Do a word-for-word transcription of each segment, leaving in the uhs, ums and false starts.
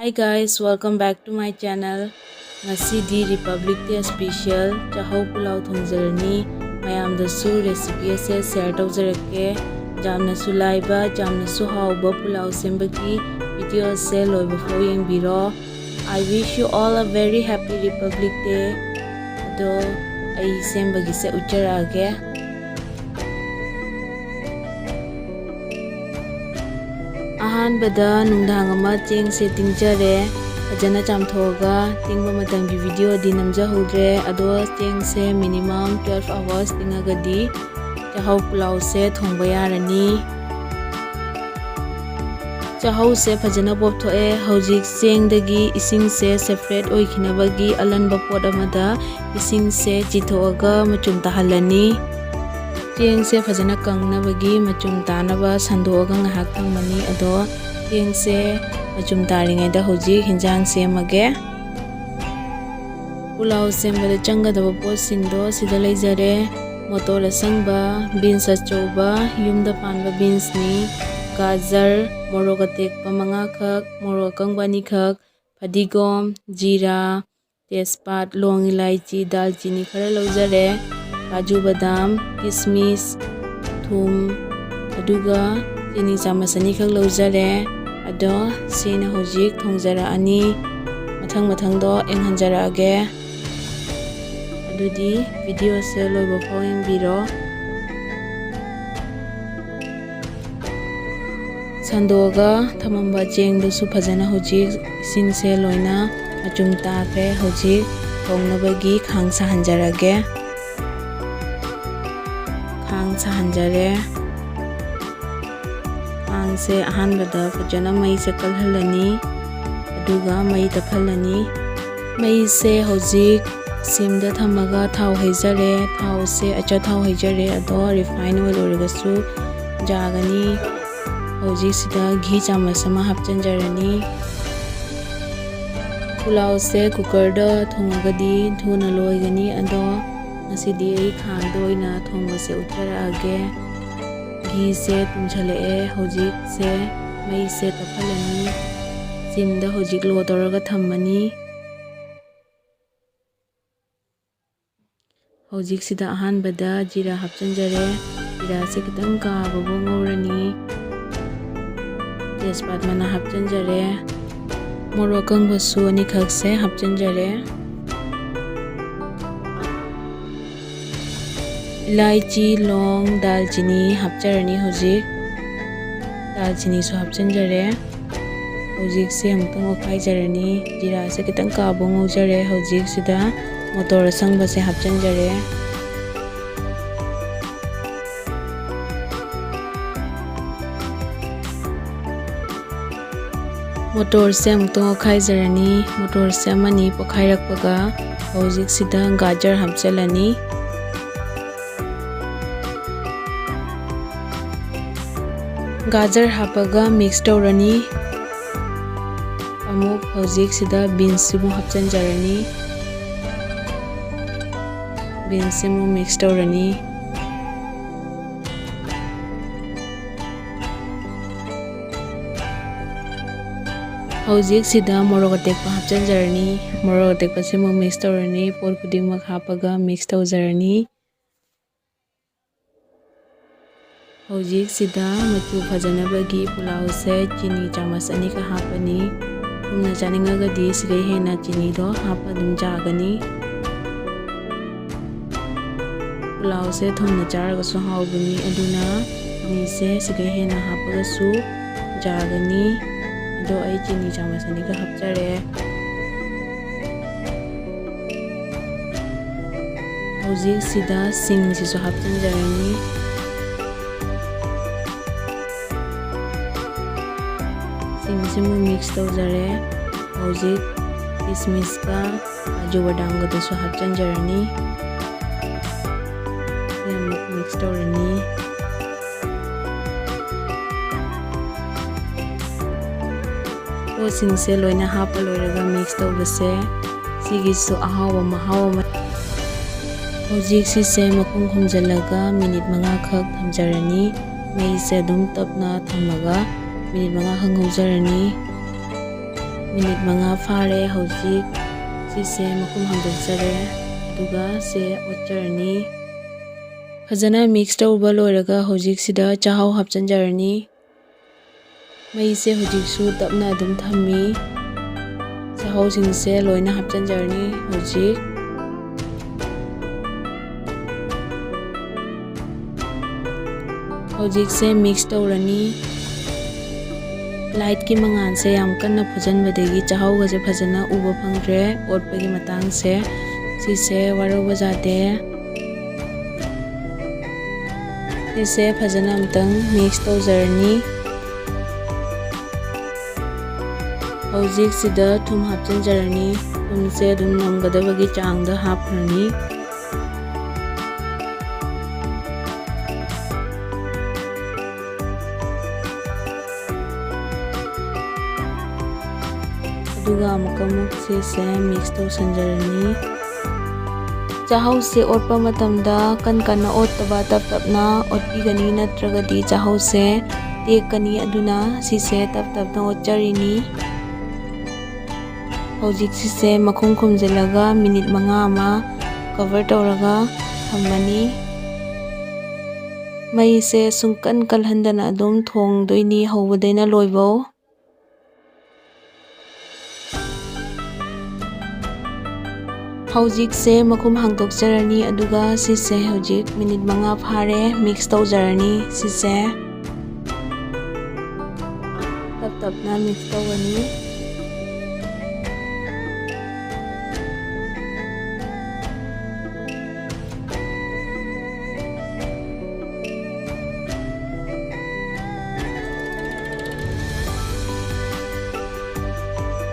Hi guys, welcome back to my channel. ꯉꯁꯤꯗꯤ Republic Day special ꯆꯥꯍꯧ ꯄꯨꯂꯥꯎ ꯊꯣꯡꯖꯔꯅꯤ꯫ ꯃꯌꯥꯝꯗꯁꯨ recipe ꯑꯁꯦ share ꯇꯧꯖꯔꯛꯀꯦ꯫ ꯌꯥꯝꯅꯁꯨ ꯂꯥꯏꯕ, ꯌꯥꯝꯅꯁꯨ ꯍꯥꯎꯕ ꯄꯨꯂꯥꯎ ꯁꯦꯝꯕꯒꯤ video ꯑꯁꯦ ꯂꯣꯏꯕ ꯐꯥꯎ ꯌꯦꯡꯕꯤꯔꯣ꯫ I wish you all a very happy Republic Day. ꯑꯗꯣ ꯑꯩ ꯁꯦꯝꯕꯒꯤꯁꯦ ꯎꯠꯆꯔꯛꯑꯒꯦ꯫ ꯑꯍꯥꯟꯕꯗ ꯅꯨꯡꯗꯥꯡ ꯑꯃ ꯆꯦꯡꯁꯦ ꯇꯤꯡꯖꯔꯦ꯫ ꯐꯖꯅ ꯆꯥꯝꯊꯣꯛꯑꯒ ꯇꯤꯡꯕ ꯃꯇꯝꯒꯤ videoꯗꯤ ꯅꯝꯖꯍꯧꯗ꯭ꯔꯦ꯫ ꯑꯗꯣ ꯆꯦꯡꯁꯦ minimum twelve hours ꯇꯤꯡꯉꯒꯗꯤ ꯆꯥꯍꯧ ꯄꯨꯂꯥꯎꯁꯦ ꯊꯣꯡꯕ ꯌꯥꯔꯅꯤ꯫ ꯆꯥꯍꯧꯁꯦ ꯐꯖꯅ ꯄꯣꯞꯊꯣꯛꯑꯦ꯫ ꯍꯧꯖꯤꯛ ꯆꯦꯡꯗꯒꯤ ꯏꯁꯤꯡꯁꯦ separate ꯑꯣꯏꯈꯤꯅꯕꯒꯤ ꯑꯂꯟꯕ ꯄꯣꯠ ꯑꯃꯗ ꯏꯁꯤꯡꯁꯦ ꯆꯤꯊꯣꯛꯑꯒ ꯃꯆꯨꯝ ꯇꯥꯍꯜꯂꯅꯤ꯫ ꯆꯦꯡꯁꯦ ꯐꯖꯅ ꯀꯪꯅꯕꯒꯤ ꯃꯆꯨꯝ ꯇꯥꯅꯕ ꯁꯟꯗꯣꯛꯑꯒ ꯉꯥꯏꯍꯥꯛ ꯊꯝꯃꯅꯤ꯫ ꯑꯗꯣ ꯆꯦꯡꯁꯦ ꯃꯆꯨꯝ ꯇꯥꯔꯤꯉꯩꯗ ꯍꯧꯖꯤꯛ ꯍꯤꯟꯖꯥꯡ ꯁꯦꯝꯃꯒꯦ꯫ ꯄꯨꯂꯥꯎ ꯁꯦꯝꯕꯗ ꯆꯪꯒꯗꯕ ꯄꯣꯠꯁꯤꯡꯗꯣ ꯁꯤꯗ ꯂꯩꯖꯔꯦ꯫ ꯃꯣꯇꯣꯔ ꯑꯁꯪꯕ, beans ꯑꯆꯧꯕ, ꯌꯨꯝꯗ ꯄꯥꯟꯕ beansꯅꯤ, ꯒꯥꯖꯔ, ꯃꯣꯔꯣꯛ ꯑꯇꯦꯛꯄ ꯃꯉꯥꯈꯛ, ꯃꯣꯔꯣꯛ ꯑꯀꯪꯕ ꯑꯅꯤꯈꯛ, ꯐꯗꯤꯒꯣꯝ, ꯖꯤꯔꯥ, ꯇꯦꯖꯄꯥꯠ, ꯂꯣꯡ ꯏꯂꯥꯏꯆꯤ, ꯗꯥꯜꯆꯤꯅꯤ ꯈꯔ ꯂꯧꯖꯔꯦ, ꯀꯥꯖꯨ ꯕꯗꯥꯝ, ꯀꯤꯁꯃꯤꯁ, ꯊꯨꯝ, ꯑꯗꯨꯒ ꯆꯤꯅꯤ ꯆꯥꯃꯁ ꯑꯅꯤꯈꯛ ꯂꯧꯖꯔꯦ꯫ ꯑꯗꯣ ꯁꯤꯅ ꯍꯧꯖꯤꯛ ꯊꯣꯡꯖꯔꯛꯑꯅꯤ꯫ ꯃꯊꯪ ꯃꯊꯪꯗꯣ ꯌꯦꯡꯍꯟꯖꯔꯛꯑꯒꯦ꯫ ꯑꯗꯨꯗꯤ videoꯁꯦ ꯂꯣꯏꯕ ꯐꯥꯎ ꯌꯦꯡꯕꯤꯔꯣ꯫ ꯁꯟꯗꯣꯛꯑꯒ ꯊꯝꯃꯝꯕ ꯆꯦꯡꯗꯨꯁꯨ ꯐꯖꯅ ꯍꯧꯖꯤꯛ ꯏꯁꯤꯡꯁꯦ ꯂꯣꯏꯅ ꯃꯆꯨꯝ ꯇꯥꯈ꯭ꯔꯦ꯫ ꯍꯧꯖꯤꯛ ꯊꯣꯡꯅꯕꯒꯤ ꯈꯥꯡ ꯁꯥꯍꯟꯖꯔꯒꯦ꯫ ꯈꯥꯡ ꯁꯥꯍꯟꯖꯔꯦ꯫ ꯈꯥꯡꯁꯦ ꯑꯍꯥꯟꯕꯗ ꯐꯖꯅ ꯃꯩꯁꯦ ꯀꯜꯍꯜꯂꯅꯤ, ꯑꯗꯨꯒ ꯃꯩ ꯇꯞꯍꯜꯂꯅꯤ꯫ ꯃꯩꯁꯦ ꯍꯧꯖꯤꯛ simꯗ ꯊꯝꯃꯒ ꯊꯥꯎ ꯍꯩꯖꯔꯦ꯫ ꯊꯥꯎꯁꯦ ꯑꯆꯥꯊꯥꯎ ꯍꯩꯖꯔꯦ, ꯑꯗꯣ refine oil ꯑꯣꯏꯔꯒꯁꯨ ꯌꯥꯒꯅꯤ꯫ ꯍꯧꯖꯤꯛ ꯁꯤꯗ ꯘꯤ ꯆꯥꯃꯁ ꯑꯃ ꯍꯥꯞꯆꯤꯟꯖꯔꯅꯤ꯫ ꯄꯨꯂꯥꯎꯁꯦ cookerꯗ ꯊꯣꯡꯉꯒꯗꯤ ꯊꯨꯅ ꯂꯣꯏꯒꯅꯤ, ꯑꯗꯣ ꯉꯁꯤꯗꯤ ꯑꯩ ꯈꯥꯡꯗ ꯑꯣꯏꯅ ꯊꯣꯡꯕꯁꯦ ꯎꯠꯆꯔꯛꯑꯒꯦ꯫ ꯘꯤꯁꯦ ꯇꯨꯝꯁꯜꯂꯛꯑꯦ꯫ ꯍꯧꯖꯤꯛꯁꯦ ꯃꯩꯁꯦ ꯇꯞꯍꯜꯂꯅꯤ꯫ ꯁ꯭ꯇꯤꯝꯗ ꯍꯧꯖꯤꯛ ꯂꯣ ꯇꯧꯔꯒ ꯊꯝꯃꯅꯤ꯫ ꯍꯧꯖꯤꯛꯁꯤꯗ ꯑꯍꯥꯟꯕꯗ ꯖꯤꯔꯥ ꯍꯥꯞꯆꯤꯟꯖꯔꯦ꯫ ꯖꯤꯔꯥꯁꯦ ꯈꯤꯇꯪ ꯀꯥꯕꯕꯨ ꯉꯧꯔꯅꯤ꯫ ꯇꯦꯖꯄꯥꯠ ꯃꯅꯥ ꯍꯥꯞꯆꯤꯟꯖꯔꯦ꯫ ꯃꯣꯔꯣꯛ ꯑꯀꯪꯕꯁꯨ ꯑꯅꯤꯈꯛꯁꯦ ꯍꯥꯞꯆꯤꯟꯖꯔꯦ꯫ ꯏꯂꯥꯏꯆꯤ, ꯂꯣꯡ, ꯗꯥꯜꯆꯤꯅꯤ ꯍꯥꯞꯆꯔꯅꯤ ꯍꯧꯖꯤꯛ꯫ ꯗꯥꯜꯆꯤꯅꯤꯁꯨ ꯍꯥꯞꯆꯤꯟꯖꯔꯦ꯫ ꯍꯧꯖꯤꯛꯁꯦ ꯑꯃꯨꯛꯇꯪ ꯑꯣꯠꯈꯥꯏꯖꯔꯅꯤ꯫ ꯖꯤꯔꯥꯁꯦ ꯈꯤꯇꯪ ꯀꯥꯕ ꯉꯧꯖꯔꯦ꯫ ꯍꯧꯖꯤꯛꯁꯤꯗ ꯃꯣꯇꯣꯔ ꯑꯁꯪꯕꯁꯦ ꯍꯥꯞꯆꯤꯟꯖꯔꯦ꯫ ꯃꯣꯇꯣꯔꯁꯦ ꯑꯃꯨꯛꯇꯪ ꯑꯣꯠꯈꯥꯏꯖꯔꯅꯤ꯫ ꯃꯣꯇꯣꯔꯁꯦ ꯑꯃꯅꯤ ꯄꯣꯛꯈꯥꯏꯔꯛꯄꯒ ꯍꯧꯖꯤꯛꯁꯤꯗ ꯒꯥꯖꯔ ꯍꯥꯞꯆꯤꯜꯂꯅꯤ꯫ ꯒꯥꯖꯔ ꯍꯥꯞꯄꯒ ꯃꯤꯛꯁ ꯇꯧꯔꯅꯤ꯫ ꯑꯃꯨꯛ ꯍꯧꯖꯤꯛꯁꯤꯗ ꯕꯤꯟꯁꯁꯤꯕꯨ ꯍꯥꯞꯆꯤꯟꯖꯔꯅꯤ꯫ ꯕꯤꯟꯁꯁꯤꯃꯨꯛ ꯃꯤꯛꯁ ꯇꯧꯔꯅꯤ꯫ ꯍꯧꯖꯤꯛꯁꯤꯗ ꯃꯣꯔꯣꯛ ꯑꯇꯦꯛꯄ ꯍꯥꯞꯆꯤꯟꯖꯔꯅꯤ꯫ ꯃꯣꯔꯣꯛ ꯑꯇꯦꯛꯄꯁꯤꯃꯨꯛ ꯃꯤꯛꯁ ꯇꯧꯔꯅꯤ꯫ ꯄꯣꯠ ꯈꯨꯗꯤꯡꯃꯛ ꯍꯥꯞꯄꯒ ꯃꯤꯛꯁ ꯇꯧꯖꯔꯅꯤ꯫ ꯍꯧꯖꯤꯛꯁꯤꯗ ꯃꯆꯨ ꯐꯖꯅꯕꯒꯤ ꯄꯨꯂꯥꯎꯁꯦ ꯆꯤꯅꯤ ꯆꯥꯃꯁ ꯑꯅꯤꯒ ꯍꯥꯞꯄꯅꯤ꯫ ꯊꯨꯝꯅ ꯆꯥꯅꯤꯡꯉꯒꯗꯤ ꯁꯤꯗꯩ ꯍꯦꯟꯅ ꯆꯤꯅꯤꯗꯣ ꯍꯥꯞꯄ ꯑꯗꯨꯝ ꯌꯥꯒꯅꯤ꯫ ꯄꯨꯂꯥꯎꯁꯦ ꯊꯨꯝꯅ ꯆꯥꯔꯒꯁꯨ ꯍꯥꯎꯕꯅꯤ, ꯑꯗꯨꯅ ꯆꯤꯅꯤꯁꯦ ꯁꯤꯗꯩ ꯍꯦꯟꯅ ꯍꯥꯞꯄꯒꯁꯨ ꯌꯥꯒꯅꯤ꯫ ꯑꯗꯣ ꯑꯩ ꯆꯤꯅꯤ ꯆꯥꯃꯁ ꯑꯅꯤꯒ ꯍꯥꯞꯆꯔꯦ꯫ ꯍꯧꯖꯤꯛꯁꯤꯗ ꯁꯤꯡꯁꯤꯁꯨ ꯍꯥꯞꯆꯤꯟꯖꯔꯅꯤ꯫ ꯁꯤꯡꯁꯤꯃꯨꯛ ꯃꯤꯛꯁ ꯇꯧꯖꯔꯦ꯫ ꯍꯧꯖꯤꯛ ꯀꯤꯁꯃꯤꯁꯀ ꯀꯥꯖꯨ ꯕꯗꯥꯝꯒꯗꯨꯁꯨ ꯍꯥꯞꯆꯤꯟꯖꯔꯅꯤ꯫ ꯁꯤ ꯑꯃꯨꯛ ꯃꯤꯛꯁ ꯇꯧꯔꯅꯤ꯫ ꯄꯣꯠꯁꯤꯡꯁꯦ ꯂꯣꯏꯅ ꯍꯥꯞꯄ ꯂꯣꯏꯔꯒ ꯃꯤꯛꯁ ꯇꯧꯕꯁꯦ ꯁꯤꯒꯤꯁꯨ ꯑꯍꯥꯎꯕ ꯃꯍꯥꯎ ꯑꯃ꯫ ꯍꯧꯖꯤꯛ ꯁꯤꯁꯦ ꯃꯈꯨꯝ ꯈꯨꯝꯖꯤꯜꯂꯒ ꯃꯤꯅꯤꯠ ꯃꯉꯥꯈꯛ ꯊꯝꯖꯔꯅꯤ꯫ ꯃꯩꯁꯦ ꯑꯗꯨꯝ ꯇꯞꯅ ꯊꯝꯃꯒ ꯃꯤꯅꯤꯠ ꯃꯉꯥꯈꯛ ꯉꯧꯖꯔꯅꯤ꯫ ꯃꯤꯅꯤꯠ ꯃꯉꯥ ꯐꯥꯔꯦ꯫ ꯍꯧꯖꯤꯛ ꯁꯤꯁꯦ ꯃꯈꯨꯝ ꯍꯥꯡꯗꯣꯛꯆꯔꯦ, ꯑꯗꯨꯒ ꯁꯦ ꯑꯣꯠꯆꯔꯅꯤ꯫ ꯐꯖꯅ ꯃꯤꯛꯁ ꯇꯧꯕ ꯂꯣꯏꯔꯒ ꯍꯧꯖꯤꯛꯁꯤꯗ ꯆꯥꯛꯍꯥꯎ ꯍꯥꯞꯆꯤꯟꯖꯔꯅꯤ꯫ ꯃꯩꯁꯦ ꯍꯧꯖꯤꯛꯁꯨ ꯇꯞꯅ ꯑꯗꯨꯝ ꯊꯝꯃꯤ꯫ ꯆꯥꯛꯍꯥꯎꯁꯤꯡꯁꯦ ꯂꯣꯏꯅ ꯍꯥꯞꯆꯤꯟꯖꯔꯅꯤ ꯍꯧꯖꯤꯛ꯫ ꯍꯧꯖꯤꯛꯁꯦ ꯃꯤꯛꯁ ꯇꯧꯔꯅꯤ꯫ ꯂꯥꯏꯠꯀꯤ ꯃꯉꯥꯜꯁꯦ ꯌꯥꯝ ꯀꯟꯅ ꯐꯨꯖꯟꯕꯗꯒꯤ ꯆꯥꯛꯍꯥꯎꯒꯁꯦ ꯐꯖꯅ ꯎꯕ ꯐꯪꯗ꯭ꯔꯦ꯫ ꯑꯣꯠꯄꯒꯤ ꯃꯇꯥꯡꯁꯦ ꯁꯤꯁꯦ ꯋꯥꯔꯧꯕ ꯌꯥꯗꯦ꯫ ꯁꯤꯁꯦ ꯐꯖꯅ ꯑꯝꯇꯪ ꯃꯤꯛꯁ ꯇꯧꯖꯔꯅꯤ꯫ ꯍꯧꯖꯤꯛꯁꯤꯗ ꯊꯨꯝ ꯍꯥꯞꯆꯤꯟꯖꯔꯅꯤ꯫ ꯊꯨꯝꯁꯦ ꯑꯗꯨꯝ ꯉꯝꯒꯗꯕꯒꯤ ꯆꯥꯡꯗ ꯍꯥꯞꯈ꯭ꯔꯅꯤ꯫ ꯑꯗꯨꯒ ꯑꯃꯨꯛꯀ ꯑꯃꯨꯛ ꯁꯤꯁꯦ ꯃꯤꯛꯁ ꯇꯧꯁꯟꯖꯔꯅꯤ꯫ ꯆꯥꯛꯍꯧꯁꯦ ꯑꯣꯠꯄ ꯃꯇꯝꯗ ꯀꯟ ꯀꯟꯅ ꯑꯣꯠꯇꯕ, ꯇꯞ ꯇꯞꯅ ꯑꯣꯠꯄꯤꯒꯅꯤ, ꯅꯠꯇ꯭ꯔꯒꯗꯤ ꯆꯥꯛꯍꯧꯁꯦ ꯇꯦꯛꯀꯅꯤ꯫ ꯑꯗꯨꯅ ꯁꯤꯁꯦ ꯇꯞ ꯇꯞꯅ ꯑꯣꯠꯆꯔꯤꯅꯤ꯫ ꯍꯧꯖꯤꯛ ꯁꯤꯁꯦ ꯃꯈꯨꯝ ꯈꯨꯝꯖꯤꯜꯂꯒ ꯃꯤꯅꯤꯠ ꯃꯉꯥ ꯑꯃ ꯀꯚꯔ ꯇꯧꯔꯒ ꯊꯝꯃꯅꯤ꯫ ꯃꯩꯁꯦ ꯁꯨꯡꯀꯟ ꯀꯜꯍꯟꯗꯅ ꯑꯗꯨꯝ ꯊꯣꯡꯗꯣꯏꯅꯤ, ꯍꯧꯕꯗꯩꯅ ꯂꯣꯏꯕꯧ꯫ ꯍꯧꯖꯤꯛꯁꯦ ꯃꯈꯨꯝ ꯍꯥꯡꯗꯣꯛꯆꯔꯅꯤ, ꯑꯗꯨꯒ ꯁꯤꯁꯦ ꯍꯧꯖꯤꯛ ꯃꯤꯅꯤꯠ ꯃꯉꯥ ꯐꯥꯔꯦ, ꯃꯤꯛꯁ ꯇꯧꯖꯔꯅꯤ꯫ ꯁꯤꯁꯦ ꯇꯞ ꯇꯞꯅ ꯃꯤꯛꯁ ꯇꯧꯒꯅꯤ꯫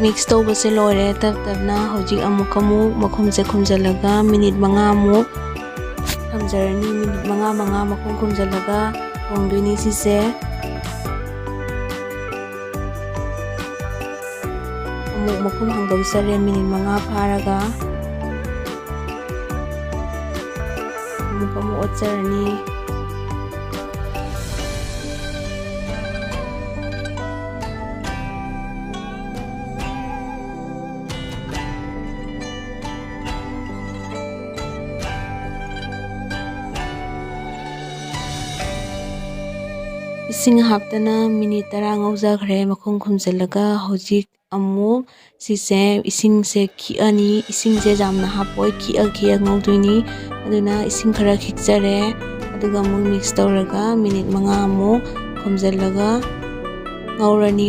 ꯃꯤꯛꯁ ꯇꯧꯕꯁꯦ ꯂꯣꯏꯔꯦ꯫ ꯇꯞ ꯇꯞꯅ ꯍꯧꯖꯤꯛ ꯑꯃꯨꯛ ꯑꯃꯨꯛ ꯃꯈꯨꯝꯁꯦ ꯈꯨꯝꯖꯤꯜꯂꯒ ꯃꯤꯅꯤꯠ ꯃꯉꯥꯃꯨꯛ ꯊꯝꯖꯔꯅꯤ꯫ ꯃꯤꯅꯤꯠ ꯃꯉꯥ, ꯃꯉꯥ ꯃꯈꯨꯝ ꯈꯨꯝꯖꯤꯜꯂꯒ ꯊꯣꯡꯗꯣꯏꯅꯤ ꯁꯤꯁꯦ꯫ ꯑꯃꯨꯛ ꯃꯈꯨꯝ ꯍꯥꯡꯗꯣꯛꯆꯔꯦ ꯃꯤꯅꯤꯠ ꯃꯉꯥ ꯐꯥꯔꯒ꯫ ꯑꯃꯨꯛ ꯑꯃꯨꯛ ꯑꯣꯠꯆꯔꯅꯤ꯫ ꯏꯁꯤꯡ ꯍꯥꯞꯇꯅ ꯃꯤꯅꯤꯠ ꯇꯔꯥ ꯉꯧꯖꯈ꯭ꯔꯦ꯫ ꯃꯈꯨꯝ ꯈꯨꯝꯖꯤꯜꯂꯒ ꯍꯧꯖꯤꯛ ꯑꯃꯨꯛ ꯁꯤꯁꯦ ꯏꯁꯤꯡꯁꯦ ꯈꯤꯛꯑꯅꯤ꯫ ꯏꯁꯤꯡꯁꯦ ꯌꯥꯝꯅ ꯍꯥꯞꯄꯣꯏ, ꯈꯤꯛꯑ ꯈꯤꯛꯑ ꯉꯧꯗꯣꯏꯅꯤ꯫ ꯑꯗꯨꯅ ꯏꯁꯤꯡ ꯈꯔ ꯈꯤꯛꯆꯔꯦ꯫ ꯑꯗꯨꯒ ꯑꯃꯨꯛ ꯃꯤꯛꯁ ꯇꯧꯔꯒ ꯃꯤꯅꯤꯠ ꯃꯉꯥ ꯑꯃꯨꯛ ꯈꯨꯝꯖꯤꯜꯂꯒ ꯉꯧꯔꯅꯤ꯫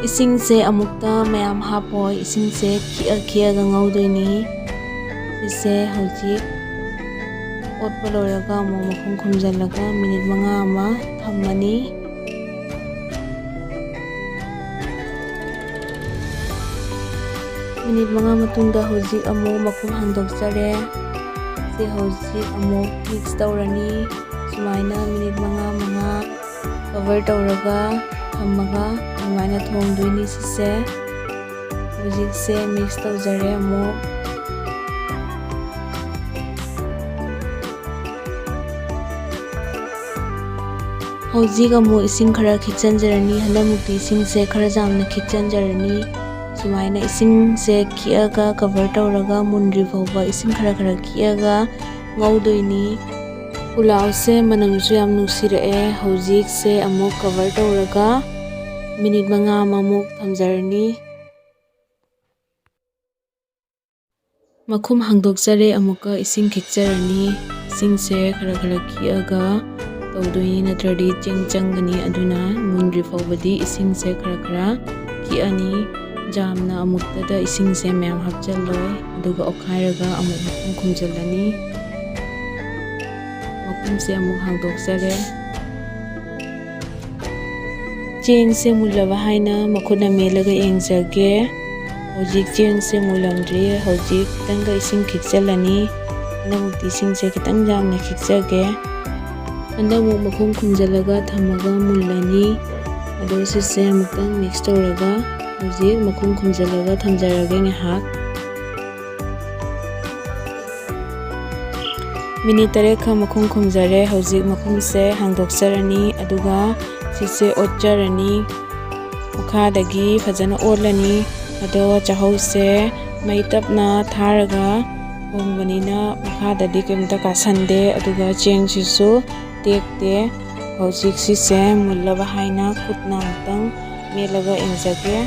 ꯏꯁꯤꯡꯁꯦ ꯑꯃꯨꯛꯇ ꯃꯌꯥꯝ ꯍꯥꯞꯄꯣꯏ, ꯏꯁꯤꯡꯁꯦ ꯈꯤꯛꯑ ꯈꯤꯛꯑꯒ ꯉꯧꯗꯣꯏꯅꯤ꯫ ꯁꯤꯁꯦ ꯍꯧꯖꯤꯛ ꯑꯣꯠꯄ ꯂꯣꯏꯔꯒ ꯑꯃꯨꯛ ꯃꯈꯨꯝ ꯈꯨꯝꯖꯤꯜꯂꯒ ꯃꯤꯅꯤꯠ ꯃꯉꯥ ꯑꯃ ꯊꯝꯃꯅꯤ꯫ ꯃꯤꯅꯤꯠ ꯃꯉꯥ ꯃꯇꯨꯡꯗ ꯍꯧꯖꯤꯛ ꯑꯃꯨꯛ ꯃꯈꯨꯝ ꯍꯥꯡꯗꯣꯛꯆꯔꯦ꯫ ꯁꯤ ꯍꯧꯖꯤꯛ ꯑꯃꯨꯛ ꯃꯤꯛꯁ ꯇꯧꯔꯅꯤ꯫ ꯁꯨꯃꯥꯏꯅ ꯃꯤꯅꯤꯠ ꯃꯉꯥ ꯃꯉꯥ ꯀꯚꯔ ꯇꯧꯔꯒ ꯊꯝꯃꯒ ꯑꯗꯨꯃꯥꯏꯅ ꯊꯣꯡꯗꯣꯏꯅꯤ ꯁꯤꯁꯦ꯫ ꯍꯧꯖꯤꯛꯁꯦ ꯃꯤꯛꯁ ꯇꯧꯖꯔꯦ ꯑꯃꯨꯛ꯫ ꯍꯧꯖꯤꯛ ꯑꯃꯨꯛ ꯏꯁꯤꯡ ꯈꯔ ꯈꯤꯛꯆꯟꯖꯔꯅꯤ꯫ ꯍꯟꯗꯛꯃꯨꯛꯇꯤ ꯏꯁꯤꯡꯁꯦ ꯈꯔ ꯌꯥꯝꯅ ꯈꯤꯛꯆꯟꯖꯔꯅꯤ꯫ ꯁꯨꯃꯥꯏꯅ ꯏꯁꯤꯡꯁꯦ ꯈꯤꯛꯑꯒ ꯀꯚꯔ ꯇꯧꯔꯒ ꯃꯨꯟꯗ꯭ꯔꯤ ꯐꯥꯎꯕ ꯏꯁꯤꯡ ꯈꯔ ꯈꯔ ꯈꯤꯛꯑꯒ ꯉꯧꯗꯣꯏꯅꯤ꯫ ꯄꯨꯂꯥꯎꯁꯦ ꯃꯅꯝꯁꯨ ꯌꯥꯝ ꯅꯨꯡꯁꯤꯔꯛꯑꯦ꯫ ꯍꯧꯖꯤꯛꯁꯦ ꯑꯃꯨꯛ ꯀꯚꯔ ꯇꯧꯔꯒ ꯃꯤꯅꯤꯠ ꯃꯉꯥ ꯑꯃꯃꯨꯛ ꯊꯝꯖꯔꯅꯤ꯫ ꯃꯈꯨꯝ ꯍꯥꯡꯗꯣꯛꯆꯔꯦ, ꯑꯃꯨꯛꯀ ꯏꯁꯤꯡ ꯈꯤꯛꯆꯔꯅꯤ꯫ ꯏꯁꯤꯡꯁꯦ ꯈꯔ ꯈꯔ ꯈꯤꯛꯑꯒ ꯇꯧꯗꯣꯏꯅꯤ, ꯅꯠꯇ꯭ꯔꯗꯤ ꯆꯦꯡ ꯆꯪꯒꯅꯤ꯫ ꯑꯗꯨꯅ ꯃꯨꯟꯗ꯭ꯔꯤ ꯐꯥꯎꯕꯗꯤ ꯏꯁꯤꯡꯁꯦ ꯈꯔ ꯈꯔ ꯈꯤꯛꯑꯅꯤ꯫ ꯌꯥꯝꯅ ꯑꯃꯨꯛꯇꯗ ꯏꯁꯤꯡꯁꯦ ꯃꯌꯥꯝ ꯍꯥꯞꯆꯜꯂꯣꯏ, ꯑꯗꯨꯒ ꯑꯣꯠꯈꯥꯏꯔꯒ ꯑꯃꯨꯛ ꯃꯈꯨꯝ ꯈꯨꯝꯖꯤꯜꯂꯅꯤ꯫ ꯃꯈꯨꯝꯁꯦ ꯑꯃꯨꯛ ꯍꯥꯡꯗꯣꯛꯆꯔꯦ꯫ ꯆꯦꯡꯁꯦ ꯃꯨꯜꯂꯕ ꯍꯥꯏꯅ ꯃꯈꯨꯠꯅ ꯃꯦꯠꯂꯒ ꯌꯦꯡꯖꯒꯦ꯫ ꯍꯧꯖꯤꯛ ꯆꯦꯡꯁꯦ ꯃꯨꯜꯂꯝꯗ꯭ꯔꯤ꯫ ꯍꯧꯖꯤꯛ ꯈꯤꯇꯪꯒ ꯏꯁꯤꯡ ꯈꯤꯛꯆꯜꯂꯅꯤ꯫ ꯍꯟꯗꯛꯃꯨꯛꯇꯤ ꯏꯁꯤꯡꯁꯦ ꯈꯤꯇꯪ ꯌꯥꯝꯅ ꯈꯤꯛꯆꯒꯦ꯫ ꯍꯟꯗꯛꯃꯨꯛ ꯃꯈꯨꯝ ꯈꯨꯝꯖꯤꯜꯂꯒ ꯊꯝꯃꯒ ꯃꯨꯜꯂꯅꯤ꯫ ꯑꯗꯣ ꯁꯤꯁꯦ ꯑꯃꯨꯛꯇꯪ ꯃꯤꯛꯁ ꯇꯧꯔꯒ ꯍꯧꯖꯤꯛ ꯃꯈꯨꯝ ꯈꯨꯝꯖꯤꯜꯂꯒ ꯊꯝꯖꯔꯒꯦ ꯉꯥꯏꯍꯥꯛ꯫ ꯃꯤꯅꯤꯠ ꯇꯔꯦꯠ ꯈꯛ ꯃꯈꯨꯝ ꯈꯨꯝꯖꯔꯦ꯫ ꯍꯧꯖꯤꯛ ꯃꯈꯨꯝꯁꯦ ꯍꯥꯡꯗꯣꯛꯆꯔꯅꯤ, ꯑꯗꯨꯒ ꯁꯤꯁꯦ ꯑꯣꯠꯆꯔꯅꯤ꯫ ꯃꯈꯥꯗꯒꯤ ꯐꯖꯅ ꯑꯣꯠꯂꯅꯤ꯫ ꯑꯗꯣ ꯆꯥꯛꯍꯧꯁꯦ ꯃꯩ ꯇꯞꯅ ꯊꯥꯔꯒ ꯊꯣꯡꯕꯅꯤꯅ ꯃꯈꯥꯗꯗꯤ ꯀꯩꯝꯇ ꯀꯥꯁꯟꯗꯦ, ꯑꯗꯨꯒ ꯆꯦꯡꯁꯤꯁꯨ ꯇꯦꯛꯇꯦ꯫ ꯍꯧꯖꯤꯛ ꯁꯤꯁꯦ ꯃꯨꯜꯂꯕ ꯍꯥꯏꯅ ꯈꯨꯠꯅ ꯑꯃꯨꯛꯇꯪ ꯃꯦꯠꯂꯒ ꯌꯦꯡꯖꯒꯦ꯫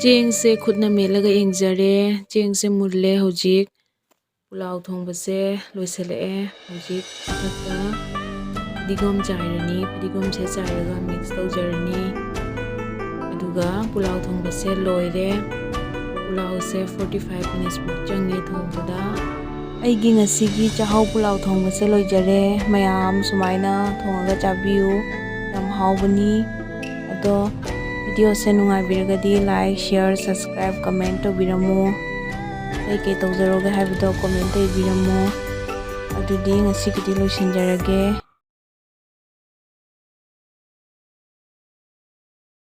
ꯆꯦꯡꯁꯦ ꯈꯨꯠꯅ ꯃꯦꯠꯂꯒ ꯌꯦꯡꯖꯔꯦ꯫ ꯆꯦꯡꯁꯦ ꯃꯨꯜꯂꯦ ꯍꯧꯖꯤꯛ꯫ ꯄꯨꯂꯥꯎ ꯊꯣꯡꯕꯁꯦ ꯂꯣꯏꯁꯤꯜꯂꯛꯑꯦ꯫ ꯍꯧꯖꯤꯛ ꯃꯊꯛꯇ ꯐꯗꯤꯒꯣꯝ ꯆꯥꯏꯔꯅꯤ꯫ ꯐꯗꯤꯒꯣꯝꯁꯦ ꯆꯥꯏꯔꯒ mix ꯇꯧꯖꯔꯅꯤ꯫ ꯑꯗꯨꯒ ꯄꯨꯂꯥꯎ ꯊꯣꯡꯕꯁꯦ ꯂꯣꯏꯔꯦ꯫ ꯄꯨꯂꯥꯎꯁꯦ forty five minutes ꯃꯨꯛ ꯆꯪꯉꯦ ꯊꯣꯡꯕꯗ꯫ ꯑꯩꯒꯤ ꯉꯁꯤꯒꯤ ꯆꯥꯛꯍꯥꯎ ꯄꯨꯂꯥꯎ ꯊꯣꯡꯕꯁꯦ ꯂꯣꯏꯖꯔꯦ꯫ ꯃꯌꯥꯝ ꯁꯨꯃꯥꯏꯅ ꯊꯣꯡꯉꯒ ꯆꯥꯕꯤꯌꯨ꯫ ꯌꯥꯝ ꯍꯥꯎꯕꯅꯤ꯫ ꯑꯗꯣ video ꯁꯦ ꯅꯨꯡꯉꯥꯏꯕꯤꯔꯒꯗꯤ like, share, subscribe, comment ꯇꯧꯕꯤꯔꯝꯃꯨ꯫ ꯀꯩ ꯀꯩ ꯇꯧꯖꯔꯣꯒꯦ ꯍꯥꯏꯕꯗꯣ comment ꯇꯧꯕꯤꯔꯝꯃꯨ꯫ ꯑꯗꯨꯗꯤ ꯉꯁꯤꯒꯤꯗꯤ ꯂꯣꯏꯁꯤꯟꯖꯔꯒꯦ꯫